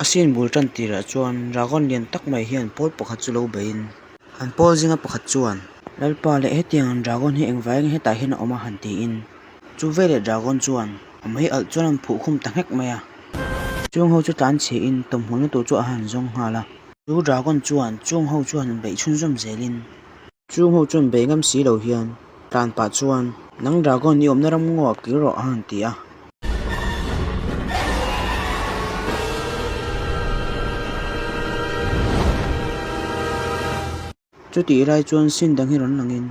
A scene bul tan tirah chuan dragon lian tak mai hian pawl pakhat chu lo beiin an pawl zinga pakhat chuan Lalpa leh hetiang ang dragon hi engvai nge hetah hian a awm a han tiin chu veleh dragon chuan a mei alh chuan an phuh khum ta nghek mai a. Chung ho chu tlan chhiahin tawmhmunna tur chu a han zawng nghal a. Chu dragon chuan chung ho chu han beih chhunzawm zelin. Chung ho chuan bei ngam si lo hian tlan pah chuan nang dragon i awmna ram ngaw ah kir rawh a han ti a. Chutih lai chuan sin dang hi rawn langin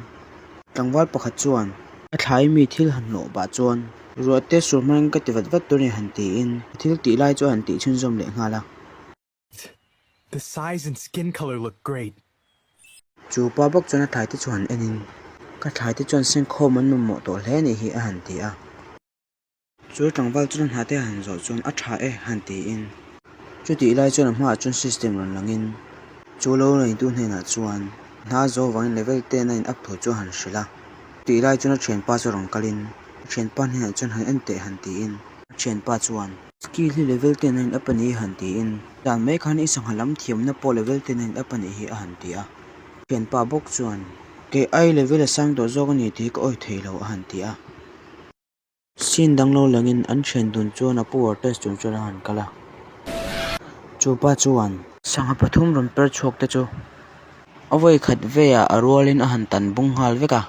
tlangval pakhat chuan a thlai mi thil han hlawh pah chuan ruah te sur hmangin ka ti vat vat tur a ni han tiin a thil tih lai chu a han tih chhunzawm leh nghal a. The size and skin color look great. Chu pa bawk chuan a thlai te chu han en in, Ka thlai te chuan sengkhawm an mamawh tawh hle anih hi a han ti a. Chu tlangval chuan a hna te a han zawh chuan a tha e han tiin. Chutih lai chuan a hmaah chuan system rawn langin chu lo neitu hnenah chuan hna zo vangin level ten a in up thu chu a han hrilh a. Chutih lai chuan a thianpa chu rawn kalin a thianpa hnenah chuan han en teh han tiin a thianpa chuan Skill hi level ten a in up a ni han tiin dan mai khan i sangha lam thiamna pawh level ten a in up a nih hi a han ti a. Thianpa bawk chuan kei ai level a sang tawh zawk a ni tih hi ka awih thei lo a han ti a. Scene dang lo langin an thian dun chuan a power test tur chuan a han kal a. Chu pa chuan sangha pathum rawn per chhuak te chu a vawi khat velah a rualin a han tan bung nghal vek a.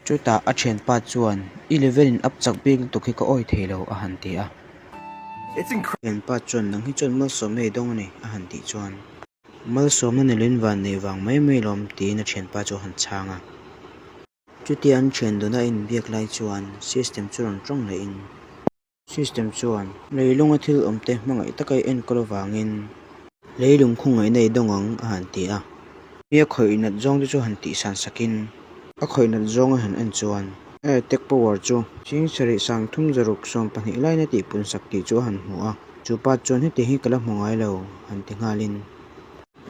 Chutah a thianpa chuan i level in up chak bik lutuk hi ka awi thei lo a han ti a. Thianpa chuan nang hi chuan malsawmna i dawng a ni a han tih chuan malsawmna nilin van nei vang mai mai lawm tiin a thianpa chu a han chhang a. Chutia an thian duna a inbiak lai chuan system chu rawn tawng lehin. System chuan leilunga thil awmte hmangaih taka i enkawl avangin leilung khawngaihna i dawng ang a han ti a. Mi a khawih nat zawng te chu han tihsan sakin a khawih nat zawng a han en chuan a attack power chu ching sarih sang thum zaruk 12 laina tihpun sak tih chu a han hmu a. Chu pa chuan heti hi ka la hmu ngai lo han ti nghalin.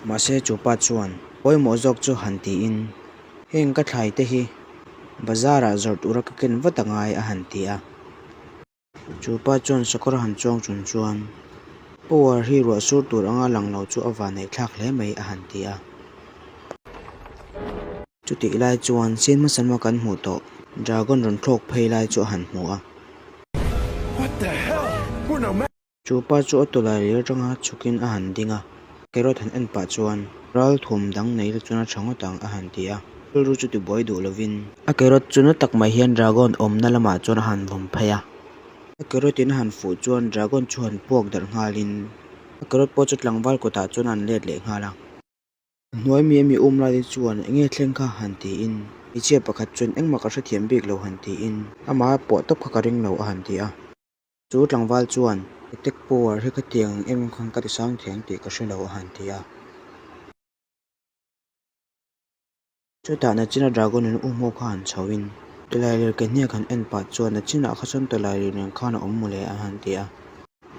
Mahse chu pa chuan pawimawh zawk chu han tiin heng ka thlai te hi bazar ah zawrh tura ka ken vat angai a han ti a. Chu pa chuan sakawr han chuang chung chuan power hi ruah sur tur anga lang lo chu a van neih thlak hle mai a han ti a. Chutih lai chuan sin hmasa lama kan hmuh tawh dragon rawn thlawk phei lai chu a han hmu a. Chu pa chu a tawlai lir atanga chhukin a han ding a, carrot han en pah chuan ral thum dang nei la chuan a tha ngawt ang a han ti a, rilru chu tibuai duh lovin a carrot chu na tak mai hian dragon awmna lamah chuan a han vawm phei a, a carrot in a han fuh chuan dragon chu han puak darh nghalin a carrot pawh chu tlangval kutah chuan a han let leh nghal a. A hnuai mi ami um lai te chuan eng nge thleng kha han tiin hmeichhia pakhat chuan engmah ka hrethiam bik lo han tiin amah pawh tawp kha ka ring lo a han ti a. Chu tlangval chuan, Attack power hi ka tiang ang em khan ka ti sang thiang tih ka hre lo a han ti a. Chutah nachina Dragon in um ho kha han chho in, Tawlailir ke hniak han en pah chuan nachinah kha chuan tawlailir nen khan a awm mawle a han ti a.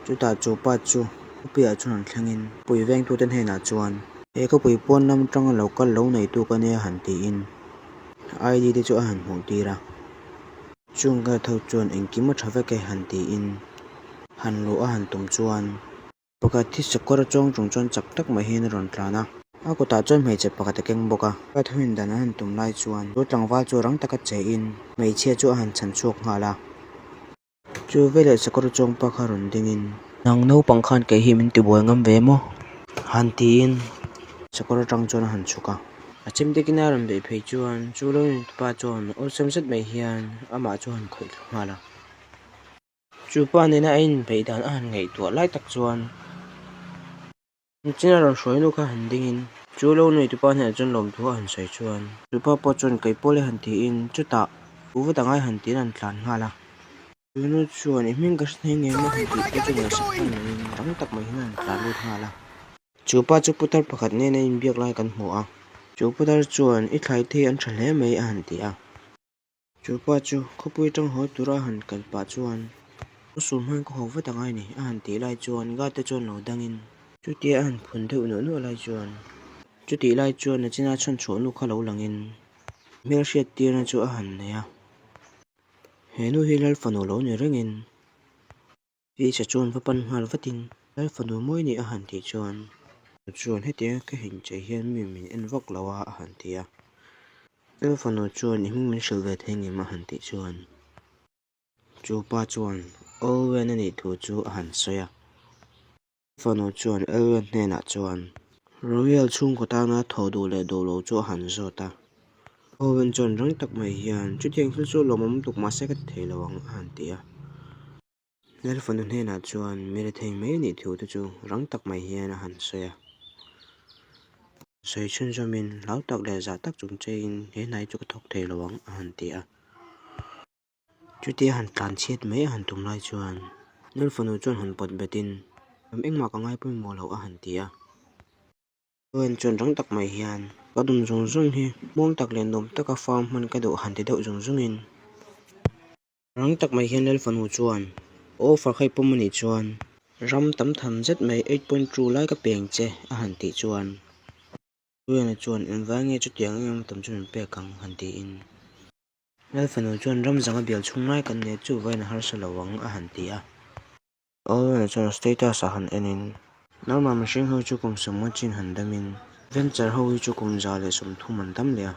Chutah chu pa chu khawpuiah chuan han thleng in, pui vengtute hnenah chuan, He khawpui pawn lam atanga lo kal lo neitu ka nia han tiin ID te chu a han hmuh tir a. Chung ka tho chuan engkim a tha vek e han tiin han luh a han tum chuan pakhat hi sakawr a chuang chung chuan chak tak mai hian a rawn tlan a, a kutah chuan hmeichhe pakhat a keng bawk a. Ka thuin dan an han tum lai chuan chu tlangval chu rang taka che in hmeichhia chu a han chhan chhuak nghal a. Chu veleh sakawr a chuang pa kha rawn ding in. Nang naupang khan kei hi min tibuai ngam ve maw? Han tiin sakawr atang chuan a han chhuk a. A chim takin a rawn beih phei chuan chu lo pa chuan awlsam zet mai hian amah chu a han khawih thlu nghal a. Chu pa nena a inbeih dan a han ngaihtuah lai tak chuan China rawn hruai nu kha han dingin chu lo nuihtupa hnenah chuan lawmthu a han sawi chuan chu pa pawh chuan kei pawh le han tiin chutah u vat angai han tiin an tlan nghal a. Chu nu chuan i hming ka hre thei ngei maw han tih pawh chu ngaihsak hman loin rang tak mai hian a han tlan lut nghal a. Chu pa chu putar pakhat nena inbiak lai kan hmu a, chu putar chuan i thlai thei an tha hle mai a han ti a. Chu pa chu khawpui tang haw tura a han kal pah chuan ka sur hman ka haw vat angai ni a han tih lai chuan guard te chuan lo dangin chutia a han phun deuh nuah nuah lai chuan chutih lai chuan nachina chhan chhuah nu kha lo langin hmelhriat tirna chu a han nei a. He nu hi Lal fanu lo ni rengin Fisa chuan va pan nghal vatin Lal fanu mawi ni a han tih chuan chuan hetianga ka inchei hian mi min en vak lo a a han ti a. Lal fanu chuan i hming min hrilh ve thei ngem a han tih chuan chu pa chuan Olwen a nih thu chu a han sawi a. Fanu chuan Elwen hnenah chuan Royal chhungkaw tana thaw duh leh duh lo chu a han zawt a. Elwen chuan rang tak mai hian, Chutiang thil chu lawmawm tuk mahse ka ti thei lo ang, a han ti a. Lal fanu hnenah chuan mi rethei mai anih thu te chu rang tak mai hian a han sawi a. Sawi chhunzawmin hlau tak leh zah tak chung cheiin he hnai chu ka thawk thei lo ang, a han ti a. Chutia han tlan chhiat mai a han tum lai chuan Lal fanu chuan han pawt betin ram engmah ka ngai pawimawh loh a han ti a. Owen chuan rang tak mai hian ka dum zung zung hi muang tak leh nuam taka farm hman ka duh han ti deuh zung zungin rang tak mai hian Lal fanu chuan offer kha i pawm anih chuan ram tam tham zet mai 8.2 lai ka peng che a han tih chuan Owen-a chuan engvai nge chutiang em em tam chu min pek ang han tiin. Lal fanu chuan ram zanga bial chhung lai kan nia chu vawiin a harsa lo ang a han ti a. Owen chuan status ah han enin normal mihring ho chu kum sawmnga chin han damin venture ho hi chu kum 130 an dam leh a,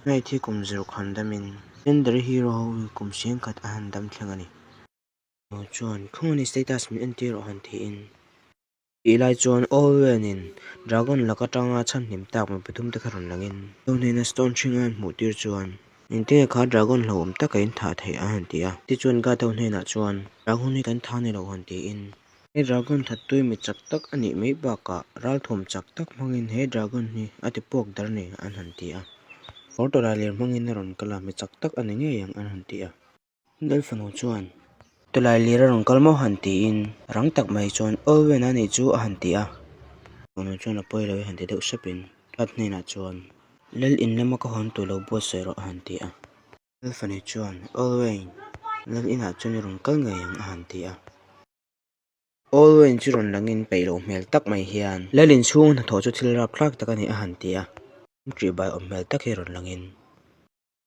knight hi kum zaruk han damin legendary hero ho hi kum 10,000 an han dam thleng a ni. Chuan khawngaih status min entir rawh han tiin. Tih lai chuan Olwen-in Dragon lak atanga chhanhim tak mi pathum te kha rawn langin ho hnena Stone hring a han hmuh tir chuan engtinge kha Dragon hlauhawm taka in thah theih a han ti a. Tichuan Guard ho hnenah chuan Dragon hi kan tha ni lo han tiin he Dragon thattui mi chak tak a nih mai bakah ralthuam chak tak hmangin he Dragon hi a ti puak dar ni an han ti a. Fawr tawlai lir hmangin a rawn kal a, mi chak tak a ni ngei ang an han ti a. Lal fanu chuan, Tawlai lir a rawn kal maw han tiin rang tak mai chuan Olwen a nih chu a han ti a. Fanu chuan a pawi lo i han ti deuh hrepin Rat hnenah chuan, Lal in lama ka hawn tur lo buatsaih rawh a han ti a. Lal fanu chuan, Olwen, Lal inah chuan i rawn kal ngei ang a han ti a. Olwen chu rawn langin peih loh hmel tak mai hian, Lal in chhung hnathawh chu thil rapthlak tak a ni a han ti a. Ṭihbai awm hmel tak hi rawn langin.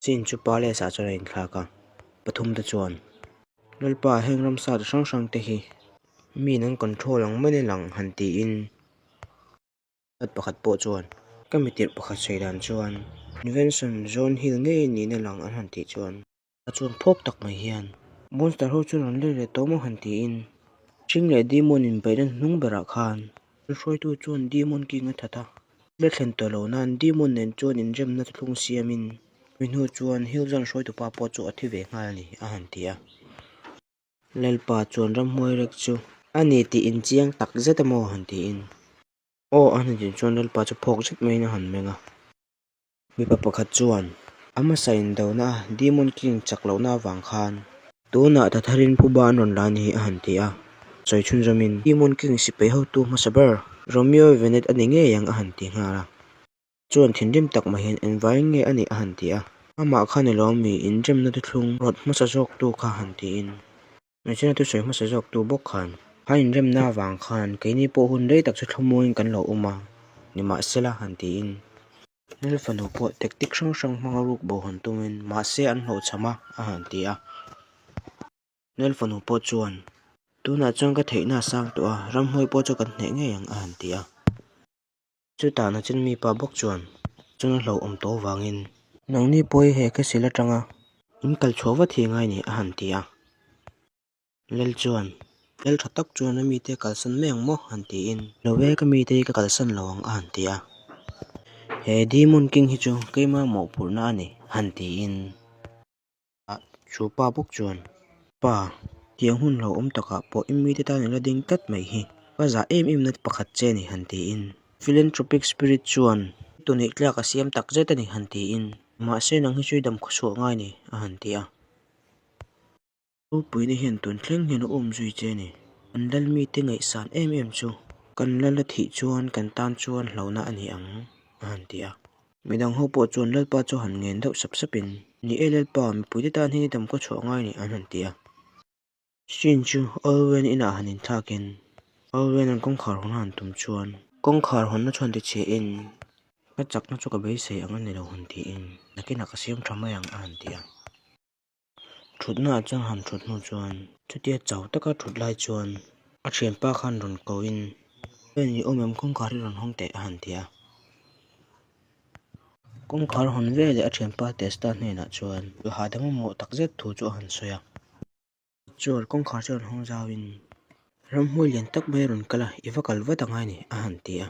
Chin chu palace ah chuan a inthlak a, pathum te chuan Lalpa heng ramsa chi hrang hrang te hi miin an control ang mai lang han tiin at pakhat pawh chuan ka mi tirh pakhat sawi dan chuan invention John Hill ngei niin a lang an han tih chuan a chuan phawk tak mai hian monster ho chuan rawn let leh tawh maw han tiin hring leh demon inbeihna hnung berah khan hruaitu chuan demon king a that a. La thlen tawh lo nan Demon nen chuan inremna thlung siamin mi hnu chuan Hilzon hruaitupa pawh chu a thi ve nghal a ni, a han ti a. Lalpa chuan ramhuai rek chu a ni tih inchiang tak zet a maw han tiin. Aw a han tih chuan Lalpa chu phawk zet maiin a han meng a. Mipa pakhat chuan, A hmasa indona a Demon King chak lohna avang khan tunah Tatharin phuba an rawn la a ni a han ti a. Sawi chhunzawmin, Demon King sipai hotu hmasa ber Romeo Venet a ni ngei ang a han ti nghal a. Chuan thinrim tak mai hian engvangin nge a nih a han ti a. Amah kha ni lo mi inremna thuthlung rawt hmasa zawktu kha han tiin. Hmeichhia thusawi hmasa zawktu bawk khan a inremna avang khan keini pawh hun rei tak chu thlamuangin kan lo awm a, nimahsela han tiin Lal fanu pawh tactic hrang hrang hmanga ruk bo han tumin mahse an hlawhchham a a han ti a. Lal fanu pawh chuan tunah chuan ka theihna a sang tawh a, ramhuai pawh chu kan hneh ngei ang a han ti a. Chutah nachin mi pa bawk chuan chuan a hlauhawm tawh avangin nangni pawh hi he castle atanga in kal chhuah vat hi ngai ni a han ti a. Lal chuan lal tha tak chuan a mite kalsan mai ang maw han tiin lo e ka mite hi ka kalsan lo ang a han ti a. He Demon King hi chu keima mawhphurhna a ni han tiin. Chu pa bawk chuan, Pa, tiang hun hlauhawm takah pawh i mite tan i la ding tlat mai hi, ka zah em em na pakhat che a ni han tiin. Philanthropic spirit chuan tuneih tlak a siam tak zet a ni han tiin, mahse nang hi chu i dam khawchhuah ngai ni a han ti a. Ropuina hian tun thleng hian a awm zui che a ni. Kan lal mite ngaihsan em em chu kan lal a thih chuan kan tan chuan hlauhna a ni ang a han ti a. Midang ho pawh chuan Lalpa chu han ngen deuh sap sapin, Ni e Lalpa, mipuite tan hian i dam khaw chhuah ngai ni an han ti a. Chin chu Olwen inah han inthlakin Olwen an kawngkhar hawn a han tum chuan kawngkhar hawnna chuan ti chhiahin ka chakna chu ka beisei ang a ni lo han tiin nakinah ka siam tha mai ang a han ti a. Thutna ah chuan han thut hnu chuan chutia chau taka thut lai chuan a thianpa khan rawn ko in Pen i awm em kawngkhar hi rawn hawng teh a han ti a. Kawngkhar hawn veleh a thianpa Testa hnenah chuan hahdam a mawh takzet thu chu a han sawi a. Chuan kawngkhar chu rawn hawng zau in ramhmuai lian tak mai a rawn kal a, i va kal vat angai ni a han ti a.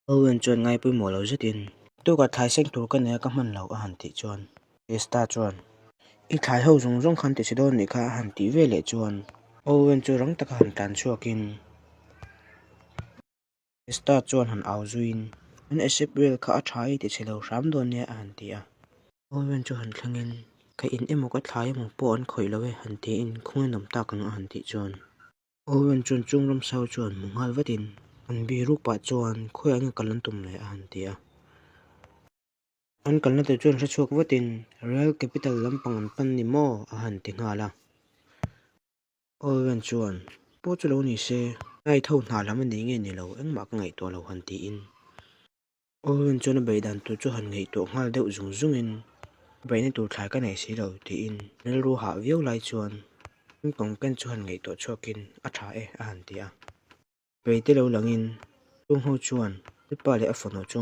Owen chuan ngai pawimawh lo zetin, Tukah thlai seng tur ka nei a ka hman lo a han tih chuan Esta chuan, I thlai ho zawng zawng khan ti chhe dawn nih kha a han tih veleh chuan Owen chu rang taka han tlan chhuakin Esta chuan han au zuiin, An accept vel kha a tha i ti chhe lo hram dawn nia a han ti a. Owen chu han thlengin, Ka in emaw ka thlai emaw pawh an khawih lo e han tiin khawngaih nawm tak ang a han tih chuan. Owen chuan chung ram sau chuan hmu nghal vatin an biruk pah chuan khawiah nge kal an tum le a han ti a. An kalna tur chuan hre chhuak vatin Royal Capital lampang an pan ni maw a han ti nghal a. Owen chuan pawh chu lo ni se, Knight ho hna lam a ni nge ni lo engmah ka ngaihtuah lo han tiin. Owen chuan a beih dan tur chu han ngaihtuah nghal deuh zung zungin beihna tur thlai ka nei si lo tiin rilru hah viau lai chuan kawng ken chu han ngaihtuah chhuakin a tha e a han ti a. Beite lo langin chung ho chuan Lalpa leh a fanu chu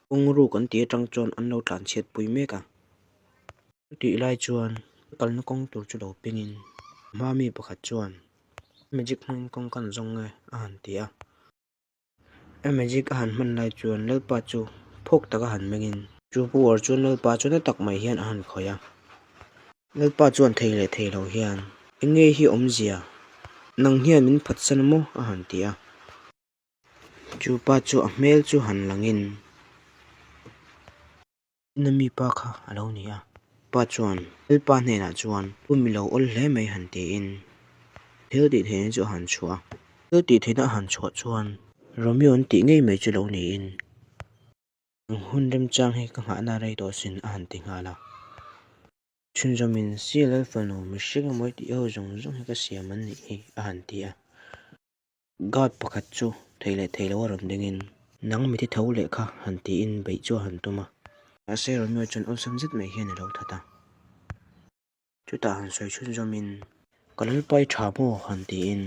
kawng ruk an tih atang chuan an lo tlanchhiat pui mek a. Chutih lai chuan a kalna kawng tur chu lo pingin a hma mi pakhat chuan magic hmangin kawng kan zawng nge a han ti a. A magic a han hman lai chuan Lalpa chu phawk taka han mengin chu power chuan Lalpa chu na tak mai hian a han khawih a. Lalpa chuan thei leh thei lo hian, Eng nge hi awmzia? Nang hian min phatsan a maw? a han ti a. Chu pa chu a hmel chu han langin. Ina mi pa kha a lo ni a. Pa chuan Lalpa hnenah chuan Pu mi lo awl hle mai han tiin thil tih theihna chu a han chhuah a. Thil tih theihna a han chhuah chuan Romeo an tih ngei mai chu lo niin Ang hun remchang hi ka nghahna rei tawh sin a han ti nghal a. Chhunzawmin CLL fanu mihring a mawi tih ho zawng zawng hi ka siam an nih hi a han ti a. Guard pakhat chu thei leh thei lo a rawn dingin nang mi thi tho leh kha han tiin beih chu a han tum a. Mahse Romeo chuan awlsam zet mai hian a lo that a. Chutah han sawi chhunzawmin ka lalpai tha maw han tiin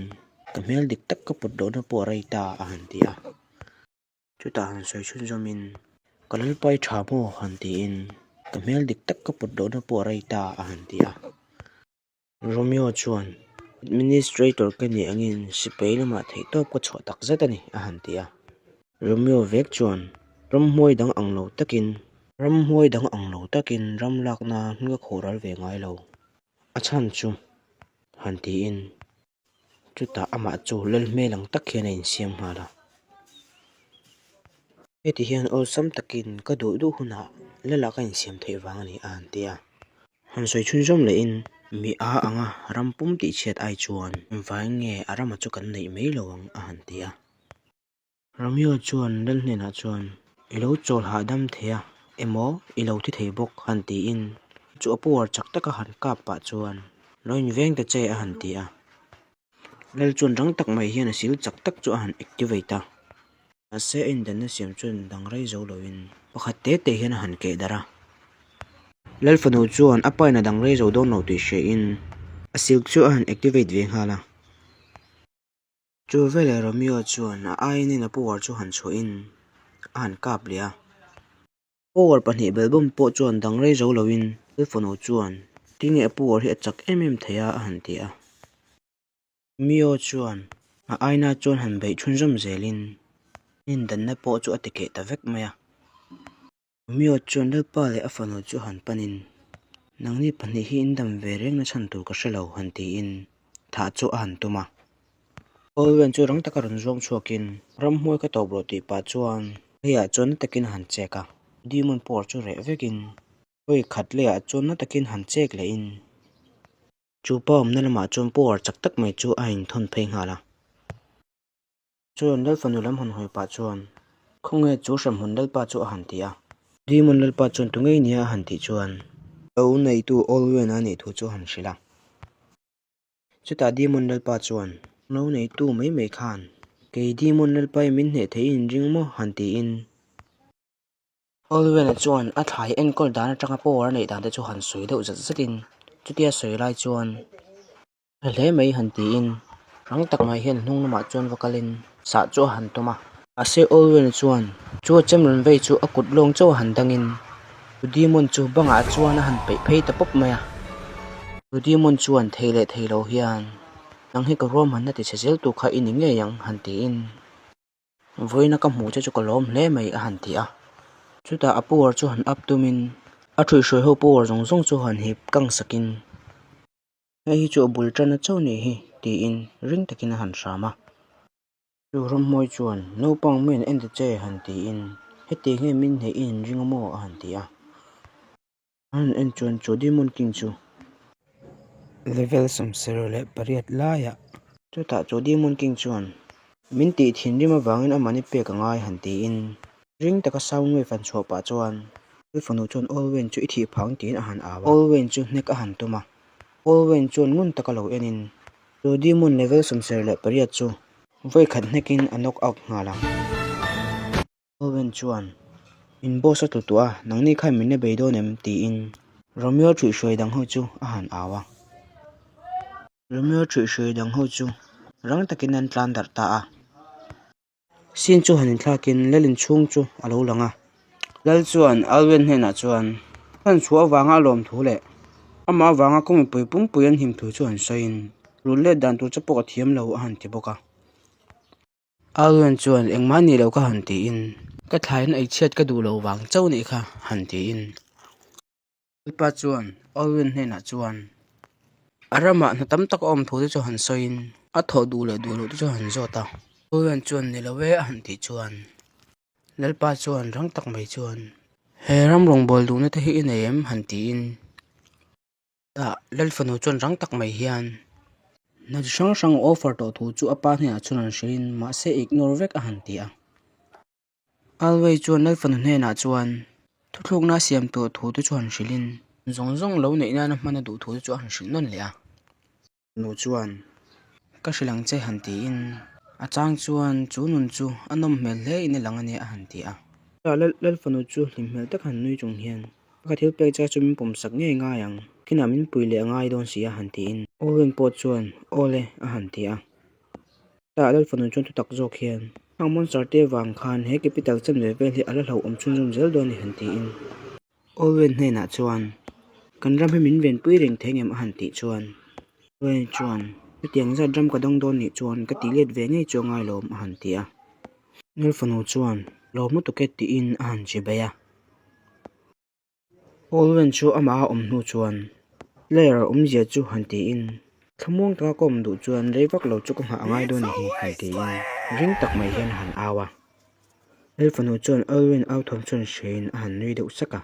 ka hmel dik tak ka put lohna pawh a rei ta a han ti a. Chutah han sawi chhunzawmin ka lalpai tha maw han tiin ka hmel dik tak ka put lohna pawh a rei ta a han ti a. Romeo chuan, Administrator ka nih angin sipai lamah theihtawp ka chhuah tak zet a ni, a han ti a. Romeo vek chuan, Ramhmuai dang ang lo takin, ramhmuai dang ang lo takin ram lakna hming ka khawh ral ve ngai lo, a chhan chu, han tiin, chutah amah chu lal hmel ang tak hian a insiam nghal a. Heti hian awlsam takin ka duh duh hunah lalah ka insiam theih vang a ni, a han ti a. Han sawi chhunzawm lehin mi a anga ram pum tih chhiat ai chuan engvangin nge a rama chu kan neih mai lo ang a han ti a. Romeo chuan lal hnenah chuan i lo chawl hahdam thei a emaw i lo thi thei bawk han tiin chu a power chak taka han kap pah chuan lo inveng ta che a han ti a. Lal chuan rang tak mai hian a sil chak tak chu a han activate a. Mahse a indanna siam chuan dang rei zo loin pakhat te te hian a han keh darh a. Lal fanu chuan a pain a dang rei zo dawn lo tih hriain a silk chu a han activate ve nghal a. Chu veleh Romeo chuan a aiin a power chu han chhuahin a han kap leh a. Power pahnih belbawm pawh chuan dang rei zo loin Lal fanu chuan tinge a power hi a chak em em thei a a han ti a. Mio chuan a aina chuan han beih chhunzawm zelin indanna pawh chu a ti keh ta vek mai a. Mio chuan Lalpa leh a fanu chu han panin nangni pahnih hi in dam ve reng na chhan tur ka hre lo han tiin thah chu a han tum a. Owen chu rang taka rawn zuang chhuakin ramhmuai ka tawp rawh tih pah chuan leiah chuan na takin a han chek a, Demon power chu reh vekin vawi khat leiah chuan na takin han chek lehin chu pa awmna lamah chuan power chak tak mai chu a inthawn phei nghal a. Chuan Lalfanu lam han hawi pah chuan khawnge chu hremhmun Lalpa chu a han ti a. Demon Lalpa chuan tu ngei nia a han tih chuan lo neitu Olwen a nih thu chu a han hrilh a. Chutah Demon Lalpa chuan, Lo neitu mai mai khan, kei Demon Lalpa i min hneh thei in ring maw? han tiin. Olwen-a chuan a thlai enkawl dan atanga power a neih dan te chu han sawi deuh zat zatin. Chutia sawi lai chuan Tha hle mai han tiin rang tak mai hian hnung lamah chuan va kalin sah chu a han tum a. Mahse Olwen chuan chu a chem rawn vei chu a kut lawng chauh a han dangin chu demon chu bangah chuan a han peih phei ta pawp mai a. Chu demon chuan thei leh thei lo hian nang hi ka ruahmanna ti chhe zel tu kha i ni ngei ang han tiin Vawiina ka hmuh che chu ka lawm hle mai a han ti a. Chutah a power chu han up tumin a thuihhruai ho power zawng zawng chu han hip kang sakin Hei hi chu a bul tan a chauh nih hi tiin ring takin a han hram a. Chu ramhmuai chuan naupang min en ta che han tiin hetiang hian min hneih i inring a maw a han ti a. An han en chuan chu Demon King chu level 78 laiah chutah chu Demon King chuan min tih thinrim avangin a mahni pek a ngai han tiin ring taka sound wave han chhuah pah chuan fanu chuan Olwen chu i thih phang tiin a han au a. Olwen chu hnek a han tum a. Olwen chuan ngun taka lo enin chu Demon level 78 chu vawi khat hnekin a knock out nghal a. Olwen chuan, In boss a tlu tawh a, nangni khan min la bei dawn em? tiin Romeo ṭhuihhruai dang ho chu a han au a. Romeo ṭhuihhruai dang ho chu rang takin an tlan darh ta a. Sin chu han inthlakin Lalin chhung chu a lo lang a. Lal chuan Alwen hnenah chuan an chhuah avanga a lawm thu leh amah avanga kawng mipui pumpui an him thu chu han sawiin rul let dan tur che pawh a thiam lo a han ti bawk a. Alwen chuan engmah nih loh ka han tiin ka thlaiin eichhiat ka duh loh vang chauh nih kha han tiin. Lalpa chuan Alwyn hnenah chuan a ramah hna tam tak a awm thu te chu han sawiin a thawh duh leh duh loh te chu a han zawt a. Alwyn chuan ni lo e a han tih chuan Lalpa chuan rang tak mai chuan he ram rawngbâwl duhna te hi i nei em han tiin tah Lal fanu chuan rang tak mai hian hna chi hrang hrang a offer tawh thu chu a pa hnenah chuan an hrilhin mahse ignore vek a han ti a. Alway chuan Lalfanu hnenah chuan thuthlukna a siam tawh thu te chu han hrilhin zawng zawng lo neih nana hman a duh thu te chu a han hrilh nawn leh a. Nu chuan ka hrilh ang che han tiin a chang chuan chu nun chu a nawm hmel hle in a lang a nia a han ti a. Lalfanu chu hlim hmel tak han nui chung hian ka thil pek che chu min pawm sak ngei ngai ang, kinah min pui leh a ngai dawn si a han tiin Alwyn pawh chuan awle a han ti a. Tah Lal fanu chuan thutak zawk hian hang monster te vang khan he capital chanve vel hi a la hlauhawm chhunzawm zel dawn a ni han tiin Olwen hnenah chuan kan ram hi min venpui reng thei ngem a han tih chuan Olwen chuan chutiang zat ram ka dawng dawn nih chuan ka tih let ve ngei chu a ngai lawm a han ti a. Lal fanu chuan lawm lutuk e tiin a han chi bei a. Olwen chu amah a awm hnu chuan Player awmzia chu han tiin thlamuang taka ka awm duh chuan rei vak lo chu ka nghah a ngai dawn ni hi han tiin ring tak mai hian a han au a. Lal fanu chuan Olwen au thawm chuan hriain a han nui deuh sak a.